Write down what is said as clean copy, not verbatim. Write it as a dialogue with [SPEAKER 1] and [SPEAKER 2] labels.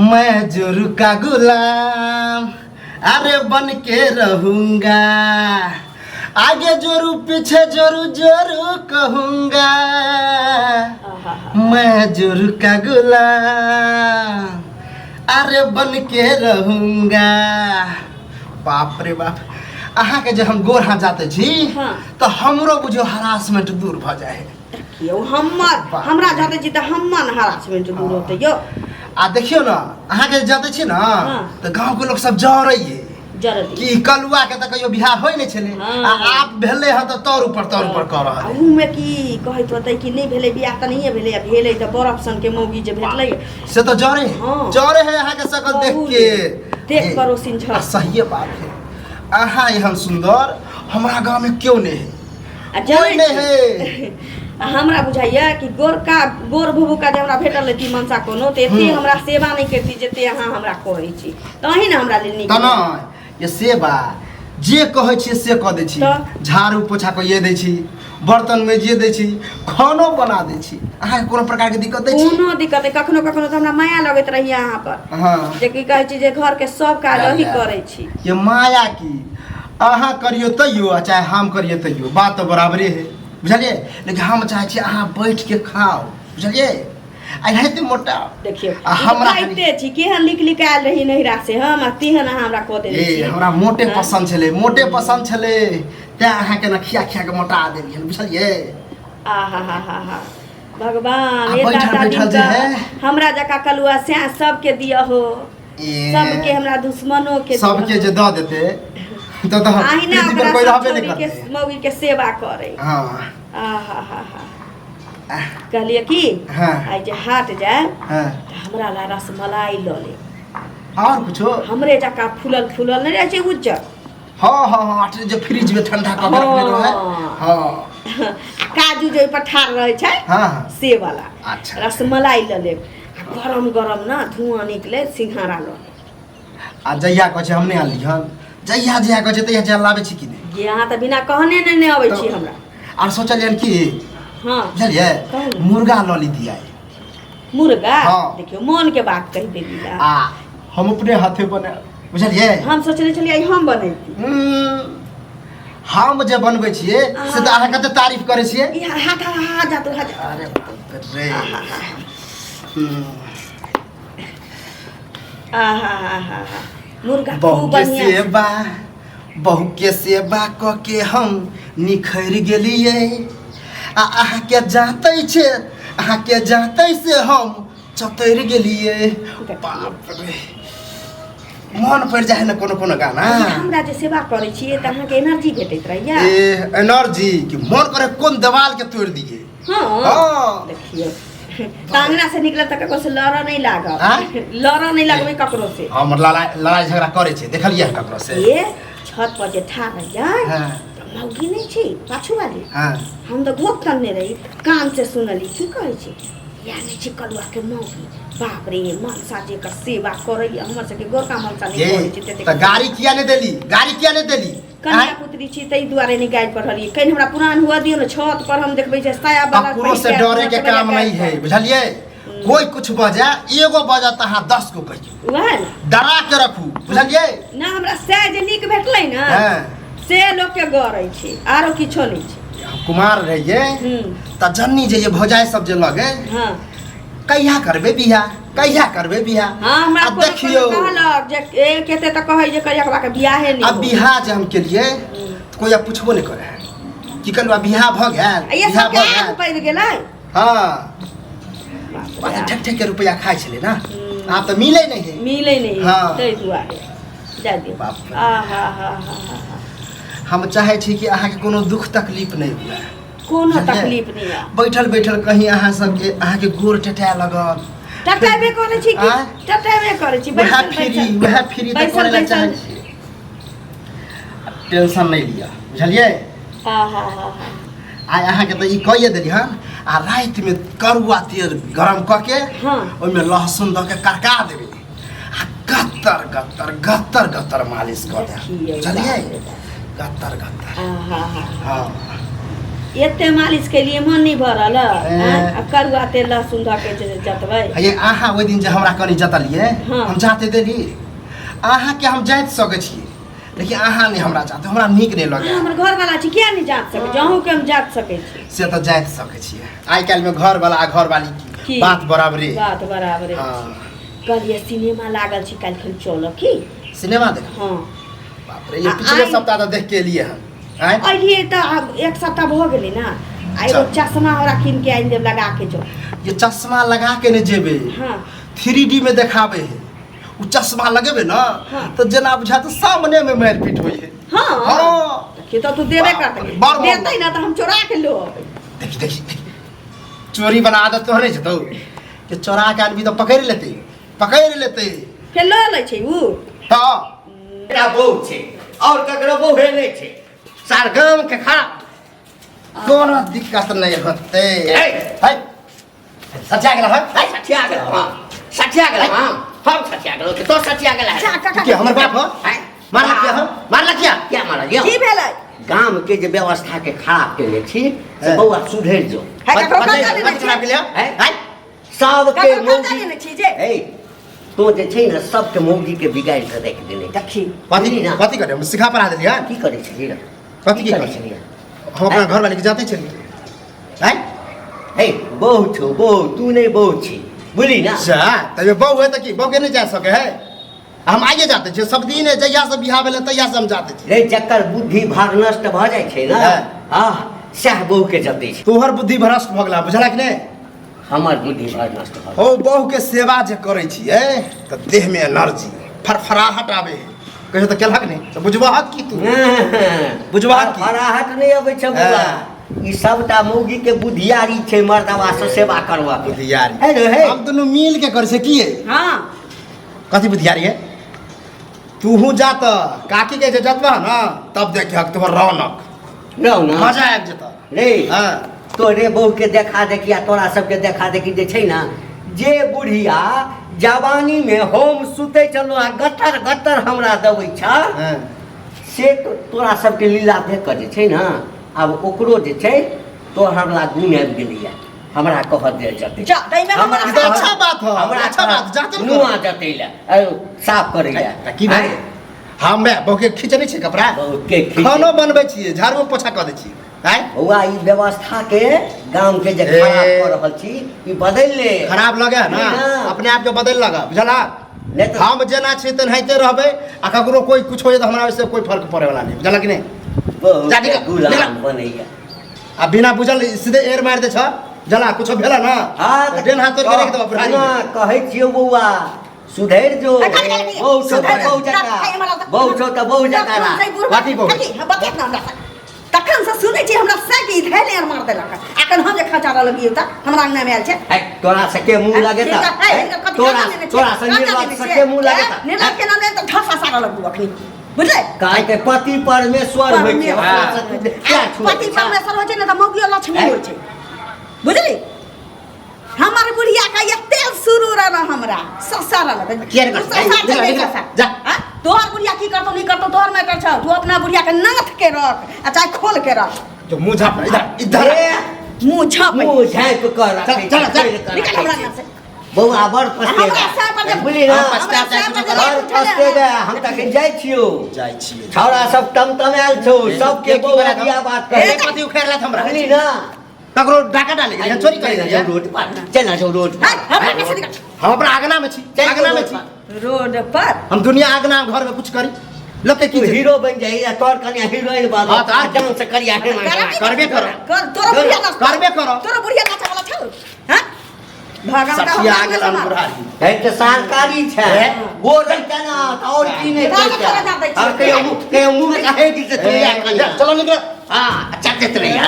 [SPEAKER 1] मैं जोरू का गुलाम अरे बन के रहूंगा, आगे जोरू पीछे जोरू जोरू कहूंगा, मैं जोरू का गुलाम अरे बन के रहूंगा। बाप रे बाप, अहाँके जे हम गोर हाथ जाते छी तऽ हमरो बुझियौ हरासमेंट दूर भऽ जाइ है।
[SPEAKER 2] यौ हमर हमरा जाते छी तऽ हमर हरासमेंट दूर होतै यौ।
[SPEAKER 1] आ देखियौ ने, अहाँके जे जाते छी ने तऽ गाँवके लोक सब जरै है
[SPEAKER 2] जरत
[SPEAKER 1] कि कलुआ के तऽ कहियो बियाह होइ नहि छलै आ आब भेलै हँ तऽ तर ऊपर कऽ रहल
[SPEAKER 2] आ मुँहमे की कहैत होतै कि नहि भेलै बियाह तऽ नहिए भेलै आ भेलै तऽ बरफ सनके मौगी जे भेटलै।
[SPEAKER 1] से तऽ जरे है। जरे है अहाँके शकल देख के।
[SPEAKER 2] देख पड़ोसिन झड़।
[SPEAKER 1] आ सहिए बात है, अहाँ एहन सुन्दर हमरा गाँवमे केओ नहि है।
[SPEAKER 2] आ
[SPEAKER 1] कोई
[SPEAKER 2] जनै
[SPEAKER 1] नहि है।
[SPEAKER 2] आ हमरा बुझाइया कि गोरका गोर भुभुका जे हमरा भेटल रहती मनसा कोनो तऽ एते हमरा सेवा नहि करती जते अहाँ हमरा कहै छी, तही ने हमरा लेल नीक।
[SPEAKER 1] तऽ नहि ये सेवा जे कहै छियै से कऽ दै छी।
[SPEAKER 2] तऽ?
[SPEAKER 1] झाड़ू पोछा कऽ दै छी, बर्तन मेजिए दै छी, खानो बना दै छी। अहाँके कोनो प्रकारके दिक्कत दै छी?
[SPEAKER 2] कोनो दिक्कत नहि। कखनो कखनो तऽ हमरा माया लगैत रहैया अहाँ पर जे की कहै छी जे घरके सब काज अही करै छी।
[SPEAKER 1] ये माया की, अहाँ करियौ तैयो आ चाहे हम करियौ तैयो बात तऽ बराबरे है, बुझलियै? लेकिन हम चाहै छी अहाँ बैठ के खाउ, बुझलियै? आ एनाहिते मोटा
[SPEAKER 2] देखियौ
[SPEAKER 1] आ हमरा
[SPEAKER 2] खाइते छी। केहन लिख लिख आयल रही नैहरा से हम आ तेहन अहाँ हमरा कऽ देने
[SPEAKER 1] ए
[SPEAKER 2] छी।
[SPEAKER 1] हमरा मोटे पसन्द छलै, मोटे पसन्द छलै, तेँ अहाँके ने खिया खिया के मोटा देलियै, बुझलियै?
[SPEAKER 2] आ हा हा हा हा, भगवान
[SPEAKER 1] आ
[SPEAKER 2] ए
[SPEAKER 1] बैठल
[SPEAKER 2] दादा
[SPEAKER 1] बैठल जे
[SPEAKER 2] दिन
[SPEAKER 1] है।
[SPEAKER 2] हमरा जकाँ कलुआ सैं सबके दिअ हो।
[SPEAKER 1] ए,
[SPEAKER 2] सबके, हमरा दुश्मनो के।
[SPEAKER 1] सबके जे दऽ देते तऽ
[SPEAKER 2] अहिना
[SPEAKER 1] पृथ्वी पर
[SPEAKER 2] ओकरा
[SPEAKER 1] कोई
[SPEAKER 2] सब
[SPEAKER 1] रहबे नहि
[SPEAKER 2] छौरी के
[SPEAKER 1] करतै।
[SPEAKER 2] मौगी के सेवा करे। आ हा हा हा, कहलियै की आइ जे हाट जाय तऽ हमरा ला रसमलाई लऽ ले।
[SPEAKER 1] और कुछो?
[SPEAKER 2] हमरे जकाँ फूलल फूलल नहि रहै छै उज्जर।
[SPEAKER 1] हाँ हाँ हाँ, आटे जे फ्रिज में ठंडा कऽ के रखने रहै।
[SPEAKER 2] काजू जे ओहि पर ठाढ़ रहै छै
[SPEAKER 1] हाँ हाँ
[SPEAKER 2] से वाला। रसमलाई लऽ लेब आ गरम गरम ने धुआं निकले सिंघाड़ा लऽ लेब।
[SPEAKER 1] आ जहिया कहै छै हम नहि आनली हन, जहिया जहिया कहै छै तहिया जहिया लाबै छी कि नहि?
[SPEAKER 2] जे अहाँ तऽ बिना कहने नहि ने अबै छी हमरा।
[SPEAKER 1] आर सोचलियन कि बुझलियै?
[SPEAKER 2] कहू ने।
[SPEAKER 1] मुर्गा लऽ लीतियै।
[SPEAKER 2] मुर्गा?
[SPEAKER 1] हाँ।
[SPEAKER 2] देखियौ, मन के बात कहि देली ला।
[SPEAKER 1] आ हम अपने हाथे बनायब, बुझलियै?
[SPEAKER 2] हम सोचने छलियै हम बनैती।
[SPEAKER 1] हम जे बनबै छियै से तऽ अहाँ कते तारीफ करै छियै।
[SPEAKER 2] ई हाथ हाथ जातु हाथ।
[SPEAKER 1] अरे बाप रे।
[SPEAKER 2] आहा हा हा, मुर्गा
[SPEAKER 1] बहू
[SPEAKER 2] खूब
[SPEAKER 1] के
[SPEAKER 2] बढ़िया।
[SPEAKER 1] सेवा, बहू के सेवा कऽ के हम निखरि गेलियै आ अहाँके जातै छै, अहाँके जातै से हम चतरि गेलियै। बाप रे, मन पड़ि जाइ है ने कोनो कोनो गाना।
[SPEAKER 2] हमरा जे सेवा करै छियै तऽ अहाँके एनर्जी भेटैत रहैया।
[SPEAKER 1] ए एनर्जी कि मन करे कोन देवाल के तोड़ि दियै।
[SPEAKER 2] देखियौ तऽ अंगना से निकलब तऽ ककरो से लड़ऽ नहि लागब।
[SPEAKER 1] आँय?
[SPEAKER 2] लड़ऽ नहि लगबै ककरो से।
[SPEAKER 1] हमर लड़ाई लड़ाई झगड़ा करै छै, देखलियै हन ककरो से?
[SPEAKER 2] ए छत पर जे ठाढ़ रहियै तऽ मौगी नहि छै पाछू वाली। हम तऽ घोप तनने रही, कान से सुनली की कहै छै, या नहि छै कलुआ के मौगी, बाप रे मनसा जे एकर सेवा करैया, हमर सबके गोरका मनसा नहि
[SPEAKER 1] ए
[SPEAKER 2] करै छै ततेक।
[SPEAKER 1] तऽ गाड़ी किया नहि देली, गाड़ी किया नहि देली?
[SPEAKER 2] कन्या
[SPEAKER 1] आँय?
[SPEAKER 2] पुत्री छी ताहि दुआरे नहि गाड़ि पढ़लियै। कनि हमरा पुरान हुअ दियौ ने, छत पर हम देखबै जे साया वाला
[SPEAKER 1] ककरो से
[SPEAKER 2] पहिर के
[SPEAKER 1] डरे के
[SPEAKER 2] नचबै
[SPEAKER 1] काम
[SPEAKER 2] गाड़ि
[SPEAKER 1] नहीं है
[SPEAKER 2] पर।
[SPEAKER 1] बुझलियै? कोई कुछ बजे, एगो बजे तऽ अहाँ 10 गो कहियौ।
[SPEAKER 2] वएह ने।
[SPEAKER 1] डरा के रखू, बुझलियै?
[SPEAKER 2] ना हमरा सएह जे नीक भेटलै ने से लोकके गरै छै, आरो किछो नहि छै।
[SPEAKER 1] हम कुमार रहियै तऽ जन्नी जे ये भौजाइ सब जे लगे, कहिया करबै बियाह, कहिया करबै बियाह?
[SPEAKER 2] हाँ, हमरा
[SPEAKER 1] आ
[SPEAKER 2] कोनो
[SPEAKER 1] देखियौ।
[SPEAKER 2] कोनो कहलक जे ए केते तऽ कहै जे करियकबा के बियाहे नहि
[SPEAKER 1] आ
[SPEAKER 2] हो।
[SPEAKER 1] बियाह जे हम केलियै तऽ कोई आब पुछबो नहि करै है कि कलुआ बियाह भऽ गेल?
[SPEAKER 2] आ ये
[SPEAKER 1] बियाह
[SPEAKER 2] सबके
[SPEAKER 1] भऽ
[SPEAKER 2] आग
[SPEAKER 1] गेल?
[SPEAKER 2] पड़ि गेलै। बाप रे,
[SPEAKER 1] अच्छा, ठक ठक के रुपया खाइ छलै ना, आब तऽ मिलै नहि है।
[SPEAKER 2] मिलै नहि है, ताहि दुआरे जा दियौ।
[SPEAKER 1] बाप रे।
[SPEAKER 2] आ हा हा हा हा हा।
[SPEAKER 1] हम चाहै छी कि अहाँके कोनो दुख तकलीफ नहि हुए।
[SPEAKER 2] कोनो
[SPEAKER 1] बुझलियै?
[SPEAKER 2] तकलीफ नहि है।
[SPEAKER 1] बैठल बैठल कहीं अहाँ सबके अहाँके गोर टटाए लगल।
[SPEAKER 2] टटाबे करै छी कि?
[SPEAKER 1] आँय?
[SPEAKER 2] टटाबे करै छी।
[SPEAKER 1] वएह
[SPEAKER 2] बैसल
[SPEAKER 1] फ्री
[SPEAKER 2] बैसल।
[SPEAKER 1] वएह फ्री तऽ
[SPEAKER 2] बैसल
[SPEAKER 1] करै लए चाहै
[SPEAKER 2] बैसल।
[SPEAKER 1] छी। टेंशन नहि लिअ, बुझलियै?
[SPEAKER 2] हा हा हा हा।
[SPEAKER 1] आइ अहाँके तऽ ई कहिए देली हन आ रातिमे करुआ तेल गरम कऽ के ओहिमे लहसुन दऽ के करका देबै आ गत्तर गत्तर गत्तर गत्तर मालिश कऽ देब।
[SPEAKER 2] देखियौ,
[SPEAKER 1] बुझलियै?
[SPEAKER 2] बाप रे बाप।
[SPEAKER 1] गत्तर गत्तर।
[SPEAKER 2] आ हा हा।
[SPEAKER 1] हँ।
[SPEAKER 2] एते मालिश के लिए मन नहीं भरल
[SPEAKER 1] ए।
[SPEAKER 2] आ करुआ तेल लहसुन धऽ के जे जतबै।
[SPEAKER 1] हे अहाँ ओहि दिन जे हमरा कनि जतलियै
[SPEAKER 2] हाँ।
[SPEAKER 1] हम जाते देली अहाँके हम जाति सकै छी लेकिन अहाँ नहि हमरा जाते हमरा नीक नहि
[SPEAKER 2] अहाँ
[SPEAKER 1] लगै
[SPEAKER 2] हमर घरवाला छी किया नहीं जात सकै छी अहूँके हम जात सकै छी
[SPEAKER 1] से तऽ जाति सकै छियै आइ काल्हिमे घरवाला आ घरवाली
[SPEAKER 2] की?
[SPEAKER 1] की बात बराबरे
[SPEAKER 2] बात बराबरे
[SPEAKER 1] हाँ
[SPEAKER 2] कहलियै सिनेमा लागल छी काल्हि खन चलब की
[SPEAKER 1] सिनेमा देख
[SPEAKER 2] हाँ
[SPEAKER 1] बाप रे ये पिछले
[SPEAKER 2] आइ-
[SPEAKER 1] सप्ताह तऽ देख के एलियै हन आँय
[SPEAKER 2] अलियै तऽ आब एक सप्ताह भऽ गेलै ने आ एगो चश्मा हमरा कीन के आनि देब लगा के जो
[SPEAKER 1] ये चश्मा लगा के ने जेबे
[SPEAKER 2] हाँ
[SPEAKER 1] 3D में देखाबे है उ चश्मा लगेबे ना
[SPEAKER 2] हाँ।
[SPEAKER 1] तो जेना बुझात सामने में मारपीट होई है
[SPEAKER 2] हाँ
[SPEAKER 1] हाँ
[SPEAKER 2] देखिए तो तू देबे
[SPEAKER 1] बाप
[SPEAKER 2] करतै
[SPEAKER 1] रे, बड़ मोन
[SPEAKER 2] देतै ना तऽ हम चोरा के लो अबै
[SPEAKER 1] देखी देखी देखी चोरी वाला आदत तोहरे छै तो कि चोरा के आदमी तो पकड़ लेते पकड़ लेते
[SPEAKER 2] फेर लऽ लै छै उ
[SPEAKER 1] तो
[SPEAKER 3] एकटा बहु छै और ककरो बहुए नहि छै सार गाम के खराब
[SPEAKER 1] कोनो दिक्कत नहीं होते
[SPEAKER 3] ए!
[SPEAKER 1] है सच्चा गेल है
[SPEAKER 3] है सठिया गेल हाँ सठिया गेल हाँ हम सठिया गेल तो सठिया गेल है
[SPEAKER 2] जा काका
[SPEAKER 1] के हमर बाप हो
[SPEAKER 3] हैं?
[SPEAKER 1] मारला किया हम मारला किया
[SPEAKER 3] क्या मारल यौ
[SPEAKER 2] की भेलै
[SPEAKER 3] गाम के जे व्यवस्था के खराब केने छी से
[SPEAKER 1] हैं।
[SPEAKER 3] बौआ सुधरि जो
[SPEAKER 2] है ककरो कर्जा लेने
[SPEAKER 1] कथी खराब
[SPEAKER 2] छी
[SPEAKER 1] गेलै
[SPEAKER 3] हैं?
[SPEAKER 1] हैं
[SPEAKER 3] सबके
[SPEAKER 2] ककरो कर्जा
[SPEAKER 3] मौगी
[SPEAKER 2] लेने छी जे
[SPEAKER 3] ए तो जे छै ने सबके मौगी के बिगाड़ि कऽ राखि देने
[SPEAKER 2] देखी
[SPEAKER 1] कथी
[SPEAKER 3] बुझली ना?
[SPEAKER 1] कथी करे हम सिखा पढ़ा देलियै हन?
[SPEAKER 3] की करै छलियै
[SPEAKER 1] कथी की
[SPEAKER 3] करै
[SPEAKER 1] करै
[SPEAKER 3] छलियै
[SPEAKER 1] हम अपना घर वाले के जाते छलियै हैं
[SPEAKER 3] हे बहु छौ बहु तू नहि बहु छी बुझली ना
[SPEAKER 1] जा तैयो बहु है तऽ की बहु के नहि जा सके है हम आइए जाते छियै सब दिन जहिया से बियाह भेलै तहिया से हम जाते छियै
[SPEAKER 3] रे जकर बुद्धि भ्रष्ट भऽ जाइ छै ने
[SPEAKER 1] हँ।
[SPEAKER 3] आ सएह बहु के जतै छै
[SPEAKER 1] तोहर बुद्धि भ्रष्ट भऽ गेला बुझला कि नहि
[SPEAKER 3] हमर बुद्धि भ्रष्ट भऽ
[SPEAKER 1] हो बहु के सेवा जे करै छियै तऽ देह में एनर्जी फरफराहट आबै है कहियो तऽ केलहक नहि तऽ बुझबहक की तू बुझबहक की
[SPEAKER 3] फराहट नहि अबै छै बौआ ई सबटा मौगी के बुधियारी छै मर्दवा से सेवा करवा के
[SPEAKER 1] बुधियारी
[SPEAKER 3] हे रे हे
[SPEAKER 1] हम दुनू मिल के करै छै की है
[SPEAKER 2] हाँ
[SPEAKER 1] कथी बुधियारी है तूहू जा तऽ काकी के जे जतबह ने तब देखियक तोहर रौनक
[SPEAKER 3] रहो ना
[SPEAKER 1] मजा आबि जेतऽ
[SPEAKER 3] रे
[SPEAKER 1] हाँ
[SPEAKER 3] तोरे बहू के देखा देखी आ तोरा सबके देखा देखी जे छै ने जे बुढ़िया जवानी में हम सुतै छलहुँ आ गटर गटर हमरा दबै छल
[SPEAKER 1] हाँ
[SPEAKER 3] से तोरा सबके लीला देख कऽ जे छै ने आब ओकरो जे छै तोहर वाला गुण आबि गेलैया हमरा कहत जे जतै
[SPEAKER 2] जा ताहिमे
[SPEAKER 3] हमरा
[SPEAKER 2] हमरा
[SPEAKER 1] ई तऽ अच्छा बात ह
[SPEAKER 3] हमरा
[SPEAKER 1] अच्छा बात जाते ने
[SPEAKER 3] नुआ जतै लए साफ करै लए
[SPEAKER 1] तऽ की भेलै हम बहू के खींचने छियै कपड़ा
[SPEAKER 3] बहू के खींच
[SPEAKER 1] खानो बनबै छियै झाड़ू पोछा कऽ दै छियै आँय
[SPEAKER 3] बौआ ई व्यवस्था के गाम के जे
[SPEAKER 1] ए।
[SPEAKER 3] खराब कऽ रहल छी ई बदलि ले
[SPEAKER 1] खराब लगे है ना
[SPEAKER 3] ना।
[SPEAKER 1] अपने आप के बदलि लगा बुझला
[SPEAKER 3] नहि तऽ
[SPEAKER 1] हम जेना छी तेनाहिते रहबै आ ककरो कोई कुछ हो जाए तऽ हमरा ओहिसँ कोई फर्क पड़े वाला नहीं बुझला कि नहीं
[SPEAKER 3] बहुत
[SPEAKER 1] जा निकल,
[SPEAKER 3] गुलाम
[SPEAKER 1] निकल।
[SPEAKER 3] बनैया
[SPEAKER 1] आ बिना बुझल सीधे एर मारि दै छ जला कुछो भेला ना
[SPEAKER 3] हाँ
[SPEAKER 1] तऽ डेन हाथ तोड़ के राखि देबऽ बुढ़ारी
[SPEAKER 3] ना
[SPEAKER 1] में।
[SPEAKER 3] कहै छियौ बौआ सुधरि जो
[SPEAKER 2] ए, कथी कहलियै?
[SPEAKER 3] बहु छौ तऽ
[SPEAKER 2] सुधरि
[SPEAKER 3] बहु
[SPEAKER 2] जो।
[SPEAKER 3] जकाँ
[SPEAKER 2] हमरा
[SPEAKER 3] बहु छौ तऽ बहु जकाँ राख।
[SPEAKER 2] तखन से बुढ़बा-
[SPEAKER 1] कथी बहु?
[SPEAKER 2] कथी? हाँ, बतियात ना हमरा से। तखन से सुनै छी हमरा से कि धैल आर मार देलक अखन हम जे खचारा लगियो तऽ हमरा अंगना में आयल छै
[SPEAKER 3] है, तोरा से के मुंह लगे
[SPEAKER 2] हे,
[SPEAKER 3] तऽ
[SPEAKER 2] कथी
[SPEAKER 3] तोरा
[SPEAKER 2] कर्जा लेने छियै?
[SPEAKER 3] तोरा से
[SPEAKER 2] कर्जा
[SPEAKER 3] निर्लज
[SPEAKER 2] लेने
[SPEAKER 3] से
[SPEAKER 2] छियै?
[SPEAKER 3] के मुंह लगे
[SPEAKER 2] ए, निर्लज के नाम ले तऽ ढसा सारा लगू अखनी बुझलै
[SPEAKER 3] काहे के पति परमेश्वर होइ छै
[SPEAKER 2] परमेश्वर।
[SPEAKER 3] ओकरा से तू क्या
[SPEAKER 2] आ,
[SPEAKER 3] छुए
[SPEAKER 2] पति परमेश्वर होइ छै ने तऽ मौगियो लक्ष्मी
[SPEAKER 3] है?
[SPEAKER 2] होइ छै बुझली हमर बुढ़िया के एते सुरूर रह हमरा ससर रहल
[SPEAKER 1] किया रे करतै?
[SPEAKER 2] ससर
[SPEAKER 1] निकल,
[SPEAKER 2] छै
[SPEAKER 1] निकल,
[SPEAKER 2] ससर
[SPEAKER 1] जा।
[SPEAKER 2] हाँ? तोहर बुढ़िया की करतौ नहीं करतौ तोहर मैटर छौ तू अपना बुढ़िया के नाथ के रख आ चाहे खोल के रख
[SPEAKER 1] जो मुंह झाप इधर इधर
[SPEAKER 3] ए,
[SPEAKER 2] मुंह झाप
[SPEAKER 3] मुंह झाँपि कऽ रखै
[SPEAKER 1] चल, चल,
[SPEAKER 3] छै,
[SPEAKER 1] चल।
[SPEAKER 3] खोलि कऽ
[SPEAKER 2] निकल हमरा
[SPEAKER 3] रखै छै।
[SPEAKER 2] अंगना से
[SPEAKER 3] बौआ बड़ पछतेगा
[SPEAKER 2] हमरा सर पर जे-
[SPEAKER 3] बुझली ना
[SPEAKER 1] हम
[SPEAKER 2] हमरा
[SPEAKER 1] पछता
[SPEAKER 2] सर पर जे
[SPEAKER 3] बड़
[SPEAKER 2] लात उठेले
[SPEAKER 3] पछतेगा हम तखन जाइ छियौ
[SPEAKER 1] जाइ छियै
[SPEAKER 3] छौड़ा सब टमटमायल छौ सबके
[SPEAKER 1] एक ही
[SPEAKER 3] बौआ
[SPEAKER 1] बड़ा
[SPEAKER 3] बिया बात
[SPEAKER 1] एक
[SPEAKER 3] करै
[SPEAKER 1] कथी उखेड़लक हमरा
[SPEAKER 3] बुझली ना
[SPEAKER 1] ककरो डाका डाले गेलियै चोरी करै
[SPEAKER 3] चल
[SPEAKER 1] गेलियै
[SPEAKER 3] रोड पर चल ना जाओ रोड
[SPEAKER 2] है,
[SPEAKER 3] पर
[SPEAKER 2] हमरा कैसे निकल
[SPEAKER 1] हम अपना आंगना में छी
[SPEAKER 3] चल
[SPEAKER 1] आंगना में
[SPEAKER 3] रोड
[SPEAKER 1] छी
[SPEAKER 3] पर।
[SPEAKER 2] रोड पर
[SPEAKER 1] हम दुनिया आंगना घर में कुछ करी लोग के की
[SPEAKER 3] तू
[SPEAKER 1] छै?
[SPEAKER 3] हीरो बन जाई आ तोर कनिया हीरोइन बन
[SPEAKER 1] हाँ, तऽ आर की?
[SPEAKER 3] डांस करिया हे
[SPEAKER 1] करबे करो।
[SPEAKER 2] कर तोरा बुढ़िया नाच
[SPEAKER 1] करबे करो।
[SPEAKER 2] तोरा बुढ़िया नाचे वाला छौ हां भगवान का
[SPEAKER 1] सठिया गेल बुढ़ारी
[SPEAKER 3] है तऽ सरकारी छै
[SPEAKER 1] हे?
[SPEAKER 3] गोर रहिते ना तऽ और की नहि
[SPEAKER 2] दादा तोरा दादा दै
[SPEAKER 3] कहिते
[SPEAKER 2] छियै।
[SPEAKER 3] कहियो मुँह कहियो मुँह में कहे दी से
[SPEAKER 1] ए,
[SPEAKER 3] तुरिया कनिया
[SPEAKER 1] चलो निकल
[SPEAKER 3] हाँ चलते रहिया